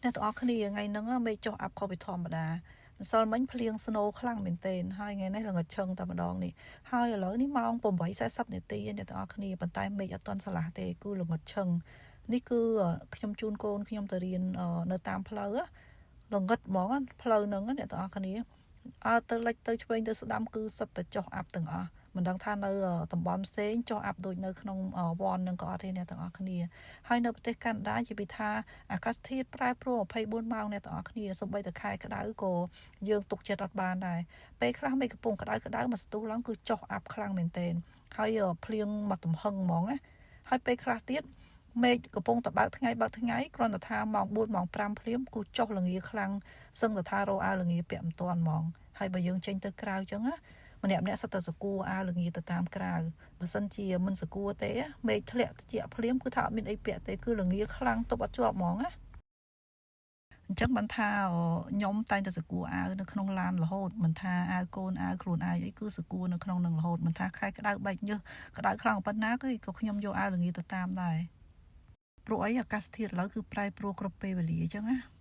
អ្នកទាំងអស់គ្នាថ្ងៃហ្នឹងមេឃចុះអាប់ខុសពីធម្មតាម្សិលមិញភ្លៀង snow ខ្លាំងមែនទែនហើយថ្ងៃនេះល្ងិតឈឹងតែម្ដងនេះហើយឥឡូវនេះម៉ោង8:40នាទីអ្នកទាំងអស់គ្នាប៉ុន្តែមេឃអត់ទាន់ស្រឡះទេគឺល្ងិតឈឹងនេះគឺខ្ញុំជូនកូនខ្ញុំទៅរៀននៅតាមផ្លូវល្ងិតហ្មងផ្លូវហ្នឹងអ្នកទាំងអស់គ្នាអើទៅលិចទៅឆ្វេងទៅស្ដាំគឺសុទ្ធតែចុះអាប់ទាំងអស់មិនដឹងថានៅតំបន់ផ្សេងចុះអាប់ដូចនៅក្នុងវ៉ននឹងក៏អត់ទេអ្នកទាំងអស់គ្នាហើយនៅប្រទេសកាណាដាជាពិថាអាកាសធាតុប្រែប្រួល24ម៉ោងអ្នកទាំងអស់គ្នាសូម្បីតែខែក្តៅក៏យើងទុកចិត្តអត់បានដែរពេលខ្លះមេឃកំពុងក្តៅក្តៅមកស្ទុះឡើងគឺចុះអាប់ខ្លាំងមែនទែនហើយភ្លៀងមកទំហឹងហ្មងណាហើយពេលខ្លះទៀតមេឃកំពុងតែបើកថ្ងៃបើកថ្ងៃគ្រាន់តែថាម៉ោង4ម៉ោង5ភ្លាមគឺចុះរងាខ្លាំងសឹងតែថារោអាវរងាពាក់មិនទាន់ហ្មងហើយបើយើងចេញទៅក្រៅចឹងណាម្នាក់ម្នាក់សុទ្ធតែសកួរអាវរងាទៅតាមក្រៅបើសិនជាមិនសកួរទេមេឃធ្លាក់ត្រជាក់ភ្លាមគឺថាអត់មានអីពាក់ទេគឺរងាខ្លាំងទប់អត់ជាប់ហ្មងណាអញ្ចឹងបានថាខ្ញុំតែងតែសកួរអាវនៅក្នុងឡានរហូតមិនថាអាវកូនអាវខ្លួនឯងអីគឺសកួរនៅក្នុងនឹងរហូតមិនថាខែក្តៅបែកញើសក្តៅខ្លាំងប៉ុណ្ណាគឺក៏ខ្ញុំយកអាវរងាទៅតាមដែរព្រោះអីអាកាសធាតុឥឡូវគឺប្រែប្រួលគ្រប់ពេលវេលាអញ្ចឹងណា។